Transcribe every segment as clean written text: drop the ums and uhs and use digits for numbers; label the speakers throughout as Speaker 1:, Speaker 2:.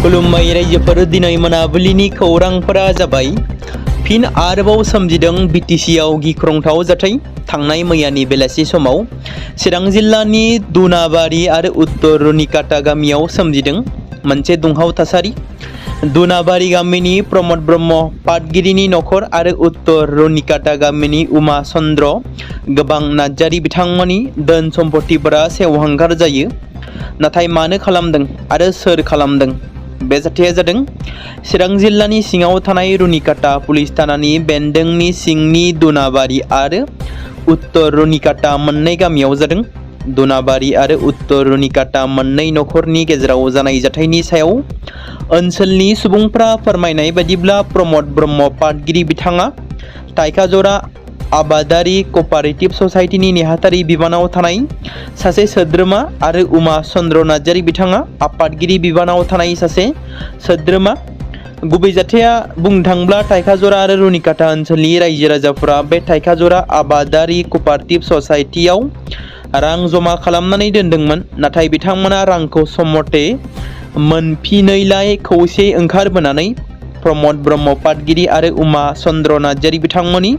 Speaker 1: खुलुमबाय रायजोफोर, दिनै मोनाबिलिनि खौरांफोरा जाबाय। फिन आरोबाव सोमजिदों बिटिसिआव गिख्रंथाव जाथाय। थांनाय मैयानि बेलासि समाव चिरां जिल्लानि दुनाबारि आरो उत्तर रुनिकाटा गामियाव सोमजिदों मोनसे दुंहाव थासारि। दुनाबारि गामिनि प्रमद ब्रह्म पाटगिरिनि नखर आरो उत्तर रुनिकाटा गामिनि उमा चन्द्र गोबां नार्जारी बिथांमोननि धोन सम्पतिफोरा सेवहांगार जायो। नाथाय मानो खालामदों आरो सोर खालामदों? बे जाथाया जादों चिरां जिल्लानि सिङाव थानाय रुनिकाटा पुलिस थानानि बेन्दोंनि सिंनि दुनाबारि आरो उत्तर रुनिकाटा मोननै गामियाव जादों। दुनाबारि आरो उत्तर रुनिकाटा मोननै नखरनि गेजेराव जानाय जाथायनि सायाव ओनसोलनि सुबुंफ्रा फोरमायनाय बायदिब्ला प्रमद ब्रह्म पाटगिरि बिथाङा थाइखाजरा आबादारि कपारेटिभ ससाइटिनि नेहाथारि बिबानाव थानाय सासे सोद्रोमा आरो उमा चन्द्र नार्जारी बिथाङा आफादगिरि बिबानाव थानाय सासे सोद्रोमा। गुबै जाथाया बुंनो थाङोब्ला थाइखाजरा आरो रुनिकाटा ओनसोलनि रायजो राजाफोरा बे थाइखाजरा आबादारि कपारेटिभ ससाइटियाव रां जमा खालामनानै दोनदोंमोन। नाथाय बिथांमोना रांखौ सम मथे मोनफिनैलाय खौसे ओंखारबोनानै प्रमद ब्रह्म पाटगिरि आरो उमा चन्द्र नार्जारी बिथांमोननि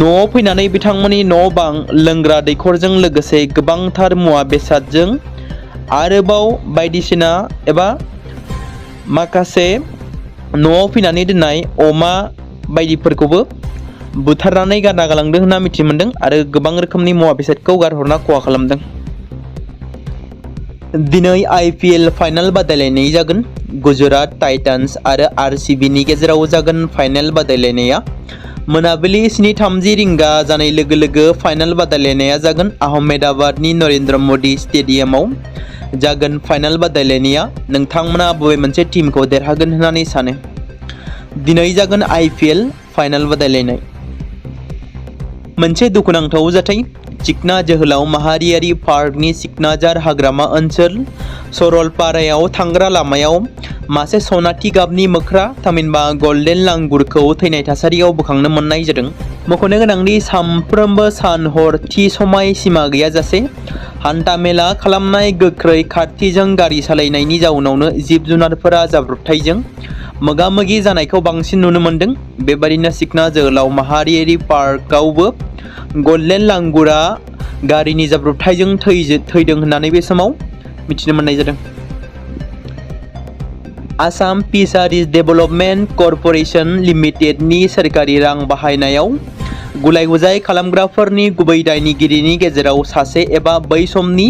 Speaker 1: न'आव फैनानै बिथांमोननि न' बां लोंग्रा दैखरजों लोगोसे गोबांथार मुवा बेसादजों आरोबाव बायदिसिना एबा माखासे न'आव फैनानै दोननाय अमा बायदिफोरखौबो बुथारनानै गारना गालांदों होनना मिथि मोन्दों आरो गोबां रोखोमनि मुवा बेसादखौ गारहरना खहा खालामदों। दिनै IPL फाइनाल बादायलायनाय जागोन। गुजरात टाइटान्स आरो RCBनि गेजेराव जागोन फाइनाल बादायलायनाया। मोनाबिलि 7:30 रिंगा जानाय लोगो लोगो फाइनाल बादायलायनाया जागोन। आहमेदाबादनि नरेन्द्र मदि स्टेडियामाव जागोन फाइनाल बादायलायनाया। नोंथांमोना बबे मोनसे टीमखौ देरहागोन होननानै सानो? दिनै जागोन IPL फाइनाल बादायलायनाय। मोनसे दुखुनांथाव जाथाय। चिकना जोहोलाव माहारियारि पार्कनि सिकनाझार हाग्रामा ओनसोल सरलपारायाव थांग्रा लामायाव मासे सनाथि गाबनि मोख्रा थामहिनबा गल्डेन लांगुरखौ थैनाय थासारियाव बोखांनो मोननाय जादों। मख'नो गोनांदि सानफ्रोमबो सान हर थि समाय सिमा गैयाजासे हान्थामेला खालामनाय गोख्रै खारथिजों गारि सालायनायनि जाउनावनो जिब जुनारफोरा जाब्रबथायजों मोगा मोगि जानायखौ बांसिन नुनो मोन्दों। बेबादिनो सिकना जोहोलाव माहारियारि पार्कआवबो गल्डेन लांगुरा गारिनि जाब्रबथायजों थैदों होननानै बे समाव मिथिनो मोननाय जादों। आसाम फिसारिज डेभेलपमेन्ट कर्परेसन लिमिटेडनि सोरखारि रां बाहायनायाव गुलाय गुजाय खालामग्राफोरनि गुबै दायनिगिरिनि गेजेराव सासे एबा बै समनि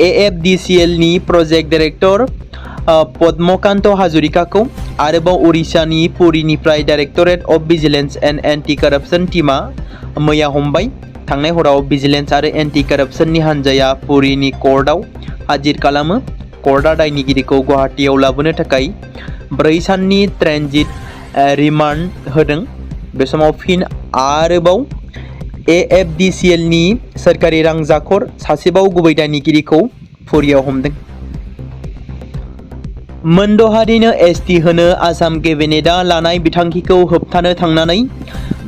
Speaker 1: AFDCLनि प्रजेक्ट डाइरेक्टर पद्मकान्त हाजरिकाखौ आरोबाव उरिष्यानि पुरीनिफ्राय directorate of vigilance and anti corruption टीमआ मैया हमबाय। थांनाय हराव भिजिलेन्स आरो एन्टि कारापसननि हान्जाया पुरीनि कर्टआव हाजिर खालामो। कर्टआ दायनिगिरिखौ गुवाहाटीयाव लाबोनो थाखाय 4 साननि ट्रेनजिट रिमान्ड होदों। बे समाव फिन आरोबाव AFDCLनि सोरखारि रां जाखर सासेबाव गुबै दायनिगिरिखौ पुरीयाव हमदों। मोनद' हारिनो ST होनो आसाम केबिनेटआ लानाय बिथांखिखौ होबथानो थांनानै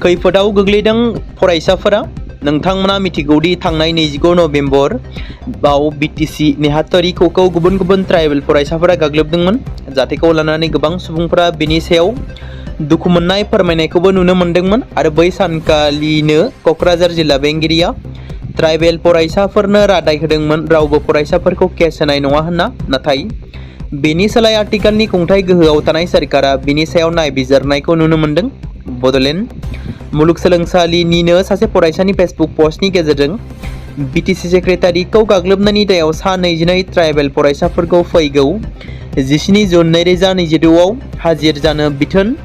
Speaker 1: खैफोदाव गोग्लैदों फरायसाफोरा। नोंथांमोना मिथिगौदि थांनाय 29 नभेम्बराव BTC नेहाथारिखौ गुबुन गुबुन ट्राइबेल फरायसाफोरा गाग्लोबदोंमोन। जाथायखौ लानानै गोबां सुबुंफोरा बेनि सायाव दुखु मोननाय फोरमायनायखौबो नुनो मोन्दोंमोन आरो बै सानखालिनो क'क्राझार जिल्ला बेंगिरिया ट्राइबेल फरायसाफोरनो रादाय होदोंमोन रावबो फरायसाफोरखौ केस होनाय नङा होनना। नाथाय बेनि सोलाय आथिखालनि खुंथाय गोहोआव थानाय सोरखारा बेनि सायाव नायबिजिरनायखौ नुनो मोन्दों। बड'लेण्ड मुलुगसोलोंसालिनिनो सासे फरायसानि फेसबुक पस्टनि गेजेरजों BTC सेक्रेटारिखौ गाग्लोबनायनि दायाव सा 22 ट्राइबेल फरायसाफोरखौ फैगौ 17 जुन 2022आव हाजिर जानो बिथोन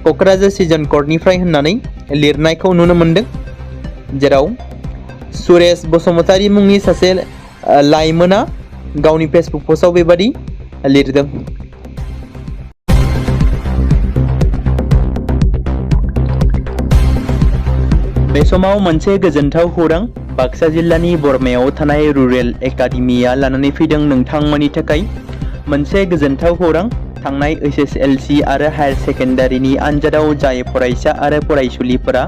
Speaker 1: क'क्राझार सिजन कर्टनिफ्राय होननानै लिरनायखौ नुनो मोन्दों। जेराव सुरेश बसुमतारी मुंनि सासे लाइमोना गावनि फेसबुक पस्टआव बेबादि लिरदों। बे समाव मोनसे गोजोनथाव खौरां बाक्सा जिल्लानि बरमायाव थानाय रुरेल एकाडेमिया लानानै फैदों नोंथांमोननि थाखाय मोनसे गोजोनथाव खौरां। थांनाय SSLC आरो हायार सेकेन्डारिनि आनजादाव जाय फरायसा आरो फरायसुलिफोरा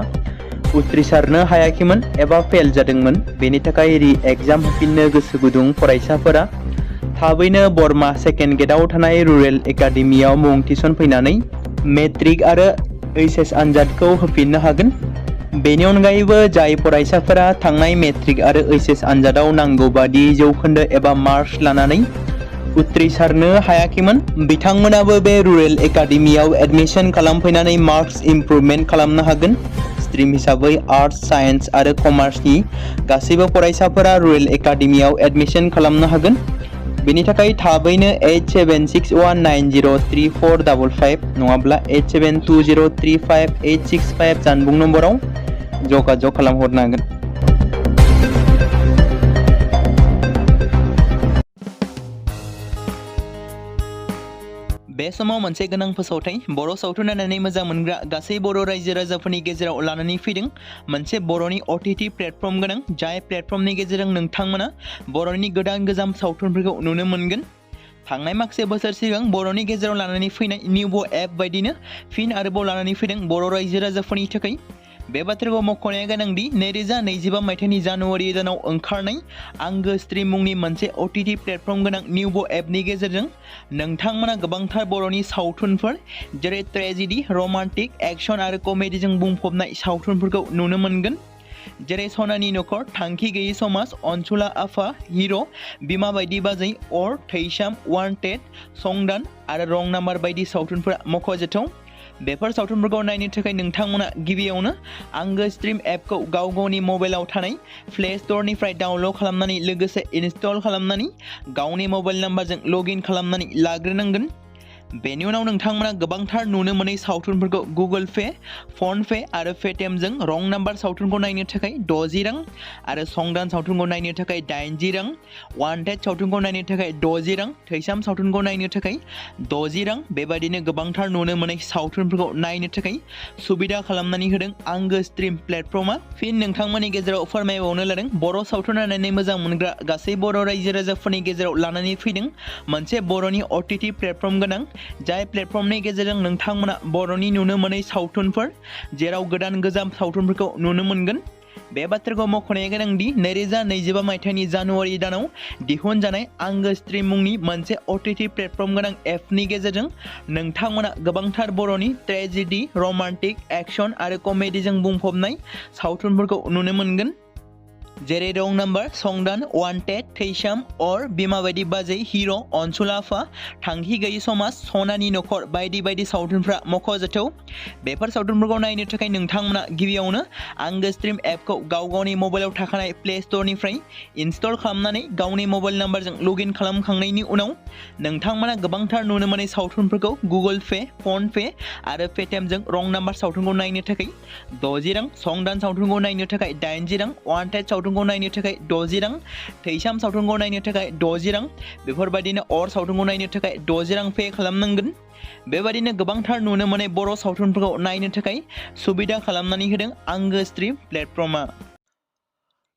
Speaker 1: उथ्रिसारनो हायाखैमोन एबा फेल जादोंमोन बेनि थाखाय रि एग्जाम होफिननो गोसो गुदुं फरायसाफोरा थाबैनो बरमा सेकेन्ड गेटआव थानाय रुरेल एकाडेमियाव मुं थिसनफैनानै मेट्रिक आरो एचएस आनजादखौ होफिननो हागोन। बेनि अनगायैबो जाय फरायसाफोरा थांनाय मेट्रिक आरो एचएस आनजादाव नांगौ बादि जौखोन्दो एबा मार्क्स लानानै उथ्रिसारनो हायाखैमोन, बिथांमोनाबो बे रुरेल एकाडेमियाव एडमिशन खालामफैनानै मार्क्स इमप्रुभमेन्ट खालामनो हागोन। स्ट्रिम हिसाबै आर्ट्स, साइन्स आरो कमार्सनि गासैबो फरायसाफोरा रुरेल एकाडेमियाव एडमिशन खालामनो हागोन। बेनि थाखाय थाबैनो 8761903455 नङाब्ला 87203586 जानबुं नम्बराव जगाजग खालामहरनो हागोन। बे समाव मोनसे गोनां फोसावथाय बर' सावथुन नायनानै मोजां मोनग्रा गासै बर' रायजो राजाफोरनि गेजेराव लानानै फैदों मोनसे बर'नि OTT प्लेटफर्म गोनां, जाय प्लेटफर्मनि गेजेरजों नोंथांमोना बर'नि गोदान गोजाम सावथुनफोरखौ नुनो मोनगोन। थांनाय माखासे बोसोर सिगां बर'नि गेजेराव लानानै फैनाय निउबो एप बायदिनो फिन आरोबाव लानानै फैदों बर' रायजो राजाफोरनि थाखाय। बे बाथ्राखौ मख'नाया गोनांदि 2025 मायथाइनि जानुवारि दानाव ओंखारनाय आंगो स्ट्रिम मुंनि मोनसे OTT प्लेटफर्म गोनां निउबो एपनि गेजेरजों नोंथांमोना गोबांथार बर'नि सावथुनफोर जेरै ट्रेजेडी, रमान्टिक, एक्शन आरो कमेडीजों बुंफबनाय सावथुनफोरखौ नुनो मोनगोन। जेरै सनानि नखर, थांखि गैयै समाज, अनसुला आफा, हिर', बिमा बायदि बाजै, अर, थैसाम, वान्टेड, संदान आरो रं नाम्बार बायदि सावथुनफोरा मख'जाथाव। बेफोर सावथुनफोरखौ नायनो थाखाय नोंथांमोना गिबियावनो आंगो स्ट्रिम एपखौ गावनि मबाइलाव थानाय प्ले स्ट'रनिफ्राय डाउनल'ड खालामनानै लोगोसे इनस्टल खालामनानै गावनि मबाइल नाम्बारजों लगइन खालामनानै लाग्रोनांगोन। बेनि उनाव नोंथांमोना गोबांथार नुनो मोनै सावथुनफोरखौ गुगोल पे, फन पे आरो पेटिएमजों रं नाम्बार सावथुनखौ नायनो थाखाय 60 रां आरो संदान सावथुनखौ नायनो थाखाय 80 रां, वान्टेड सावथुनखौ नायनो थाखाय 60 रां, थैसाम सावथुनखौ नायनो थाखाय 60 रां बेबायदिनो गोबांथार नुनो मोनै सावथुनफोरखौ नायनो थाखाय सुबिदा खालामनानै होदों आंगो स्ट्रिम प्लेटफर्मा। फिन नोंथांमोननि गेजेराव फोरमायबावनो लादों बर' सावथुन नायनानै मोजां मोनग्रा गासै बर' रायजो राजाफोरनि गेजेराव लानानै फैदों मोनसे बर'नि OTT प्लेटफर्म गोनां, जाय प्लेटफर्मनि गेजेरजों नोंथांमोना बर'नि नुनो मोनै सावथुनफोर जेराव गोदान गोजाम सावथुनफोरखौ नुनो मोनगोन। बे बाथ्राखौ मख'नाया गोनांदि 2025 मायथाइनि जानुवारि दानाव दिहुनजानाय आंगो स्ट्रिम मुंनि मोनसे OTT प्लेटफर्म गोनां एपनि गेजेरजों नोंथांमोना गोबांथार बर'नि ट्रेजेडी, रमान्टिक, एक्शन आरो कमेडीजों बुंफबनाय सावथुनफोरखौ नुनो मोनगोन। जेरै रं नाम्बार, संदान, वान्टेड, थैसाम, अर, बिमा बायदि बाजै, हिर', अनसुला आफा, थांखि गैयै समाज, सनानि नखर बायदि बायदि सावथुनफ्रा मख'जाथाव। बेफोर सावथुनफोरखौ नायनो थाखाय नोंथांमोना गिबियावनो आंगो स्ट्रिम एपखौ गावनि मबाइलाव थाखानाय प्ले स्ट'रनिफ्राय इनस्टल खालामनानै गावनि मबाइल नाम्बारजों लगइन खालामखांनायनि उनाव नोंथांमोना गोबांथार नुनो मोनै सावथुनफोरखौ गुगोल पे, फन पे आरो पेटिएमजों रं नाम्बार सावथुनखौ नायनो थाखाय 60 रां, संदान सावथुनखौ नायनो थाखाय 80 रां, वान्टेड सावथुनखौ नायनो थाखाय 60 रां, थैसाम सावथुनखौ नायनो थाखाय 60 रां बेफोरबायदिनो अर सावथुनखौ नायनो थाखाय 60 रां पे खालामनांगोन। बेबायदिनो गोबांथार नुनो मोनै बर' सावथुनफोरखौ नायनो थाखाय सुबिदा खालामनानै होदों आंगो स्ट्रिम प्लेटफर्मा।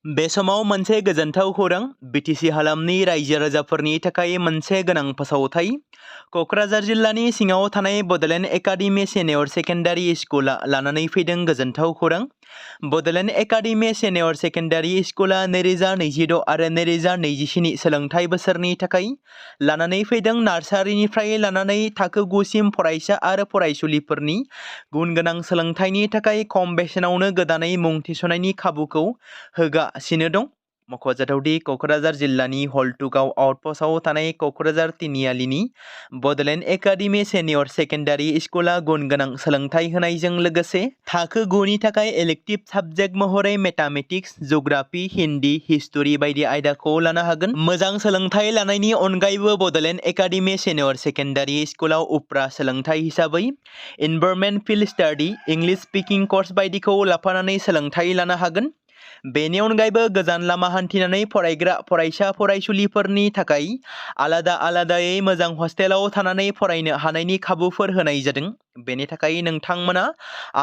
Speaker 1: बे समाव मोनसे गोजोनथाव खौरां BTC हालामनि रायजो राजाफोरनि थाखाय मोनसे गोनां फोसावथाय। क'क्राझार जिल्लानि सिङाव थानाय बड'लेण्ड एकाडेमि सिनियर सेकेन्डारि स्कुला लानानै फैदों गोजोनथाव खौरां। बड'लेण्ड एकाडेमि सिनियर सेकेन्डारि स्कुला 2026 आरो 2027 सोलोंथाइ बोसोरनि थाखाय लानानै फैदों नार्सारिनिफ्राय लानानै थाखो 9 सिम फरायसा आरो फरायसुलिफोरनि गुन गोनां सोलोंथाइनि थाखाय खम बेसेनावनो गोदानै मुं थिसननायनि खाबुखौ होगासिनो दं। मख'जाथावदि क'क्राझार जिल्लानि हल्टुगाव आउटपस्टआव थानाय क'क्राझार तिनिआलिनि बड'लेण्ड एकाडेमि सिनियर सेकेन्डारि स्कुला गुन गोनां सोलोंथाइ होनायजों लोगोसे थाखो 9 नि थाखाय इलेक्टिभ साबजेक्ट महरै मेथामेटिक्स, जिअ'ग्राफि, हिन्दी, हिस्टरि बायदि आयदाखौ लानो हागोन। मोजां सोलोंथाइ लानायनि अनगायैबो बड'लेण्ड एकाडेमि सिनियर सेकेन्डारि स्कुलाव उफ्रा सोलोंथाइ हिसाबै environment field study, English speaking course बायदिखौ लाफानानै सोलोंथाइ लानो हागोन। बेनि अनगायैबो गोजान लामा हान्थिनानै फरायग्रा फरायसा फरायसुलिफोरनि थाखाय आलादायै मोजां हस्टेलाव थानानै फरायनो हानायनि खाबुफोर होनाय जादों। बेनि थाखाय नोंथांमोना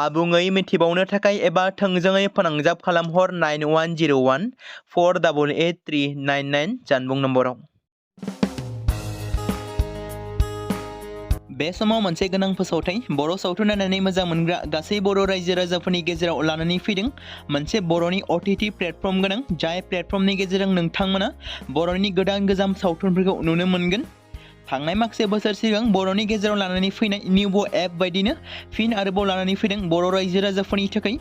Speaker 1: आबुङै मिथिबावनो थाखाय एबा थोंजोङै फोनांजाब खालामहर 9101 488 399 जानबुं नम्बराव। बे समाव मोनसे गोनां फोसावथाय बर' सावथुन नायनानै मोजां मोनग्रा गासै बर' रायजो राजाफोरनि गेजेराव लानानै फैदों मोनसे बर'नि OTT प्लेटफर्म गोनां जाय प्लेटफर्मनि गेजेरजों नोंथांमोना बर'नि गोदान सावथुनफोरखौ नुनो मोनगोन। थांनाय माखासे बोसोर सिगां बर'नि गेजेराव लानानै फैनाय निउबो एप बायदिनो फिन आरोबाव लानानै फैदों बर' रायजो राजाफोरनि थाखाय।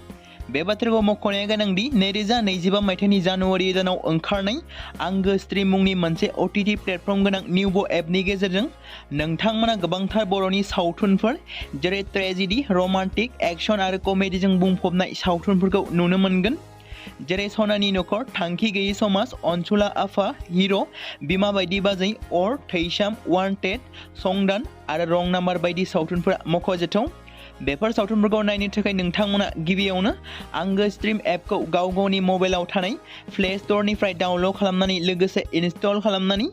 Speaker 1: बे बाथ्राखौ मख'नाया गोनांदि 2025 मायथाइनि जानुवारि दानाव ओंखारनाय आंगो स्ट्रीम मुंनि मोनसे OTT प्लेटफर्म गोनां निउबो एपनि गेजेरजों नोंथांमोना गोबांथार बर'नि सावथुनफोर जेरै ट्रेजेडी, रमान्टिक, एक्शन आरो कमेडीजों बुंफबनाय सावथुनफोरखौ नुनो मोनगोन। जेरै सनानि नखर, थांखि गैयै समाज, अनसुला आफा, हिर', बिमा बायदि बाजै, अर, थैसाम, वान्टेड, संदान आरो रं नाम्बार बायदि सावथुनफोरा मख'जाथाव। बेफोर सावथुनफोरखौ नायनो थाखाय नोंथांमोना गिबियावनो आंगो स्ट्रीम एपखौ गावनि मबाइलाव थानाय प्ले स्ट'रनिफ्राय डाउनल'ड खालामनानै लोगोसे इनस्टल खालामनानै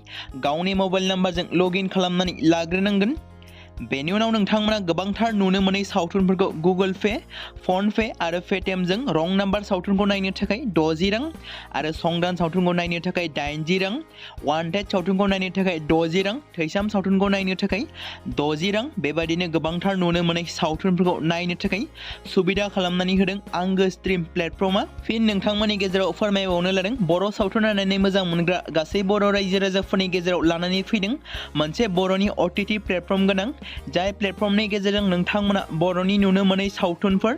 Speaker 1: गावनि मबाइल नाम्बारजों लगइन खालामनानै लाग्रोनांगोन। बेनि उनाव नोंथांमोना गोबांथार नुनो मोनै सावथुनफोरखौ गुगोल पे, फन पे आरो पेटिएमजों रं नाम्बार सावथुनखौ नायनो थाखाय 60 रां आरो संदान सावथुनखौ नायनो थाखाय 80 रां, वान्टेड सावथुनखौ नायनो थाखाय 60 रां, थैसाम सावथुनखौ नायनो थाखाय 60 रां बेबायदिनो गोबांथार नुनो मोनै सावथुनफोरखौ नायनो थाखाय सुबिदा खालामनानै होदों आंगो स्ट्रीम प्लेटफर्मा। फिन नोंथांमोननि गेजेराव फोरमायबावनो लादों बर' सावथुन नायनानै मोजां मोनग्रा गासै बर' रायजो राजाफोरनि गेजेराव लानानै फैदों मोनसे बर'नि OTT प्लेटफर्म गोनां जाय प्लेटफर्मनि गेजेरजों नोंथांमोना बर'नि नुनो मोनै सावथुनफोर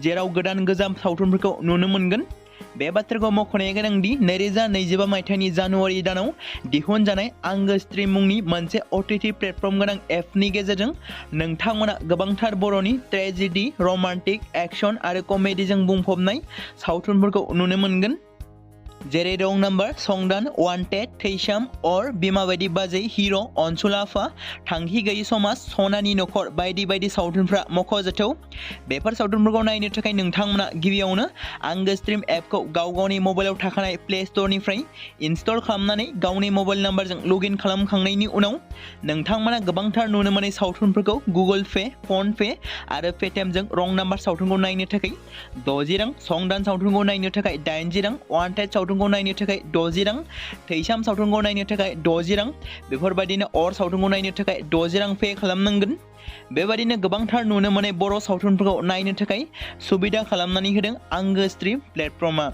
Speaker 1: जेराव गोजाम सावथुनफोरखौ नुनो मोनगोन। बे बाथ्राखौ मख'नाया गोनांदि 2025 मायथाइनि जानुवारि दानाव दिहुनजानाय आंगो स्ट्रीम मुंनि मोनसे OTT प्लेटफर्म गोनां एपनि गेजेरजों नोंथांमोना गोबांथार बर'नि ट्रेजेडी, रमान्टिक, एक्शन आरो कमेडीजों बुंफबनाय सावथुनफोरखौ नुनो मोनगोन। जेरै रं नाम्बार, संदान, वान्टेड, थैसाम, अर, बिमा बायदि बाजै, हिर', अनसुला आफा, थांखि गैयै समाज, सनानि नखर बायदि बायदि सावथुनफ्रा मख'जाथाव। बेफोर सावथुनफोरखौ नायनो थाखाय नोंथांमोना गिबियावनो आंगो स्ट्रीम एपखौ गावनि मबाइलाव थाखानाय प्ले स्ट'रनिफ्राय इनस्टल खालामनानै गावनि मबाइल नाम्बारजों लगइन खालामखांनायनि उनाव नोंथांमोना गोबांथार नुनो मोनै सावथुनफोरखौ गुगोल पे, फन पे आरो पेटिएमजों रं नाम्बार सावथुनखौ नायनो थाखाय 60 रां, संदान सावथुनखौ नायनो थाखाय 80 रां, वान्टेड सावथुनखौ नायनो थाखाय 60 रां, थैसाम सावथुनखौ नायनो थाखाय 60 रां बेफोरबायदिनो अर सावथुनखौ नायनो थाखाय 60 रां पे खालामनांगोन। बेबायदिनो गोबांथार नुनो मोनै बर' सावथुनफोरखौ नायनो थाखाय सुबिदा खालामनानै होदों आंगो स्ट्रीम प्लेटफर्मा।